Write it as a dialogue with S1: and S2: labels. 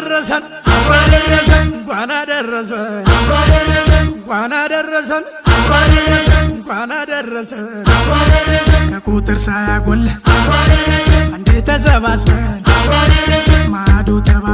S1: አደረሰን፣ እንኳን አደረሰን፣ እንኳን አደረሰን፣ እንኳን አደረሰን። ከቁጥር ሳያጎል አንዴ ተሰባስበን ማዱ ተባ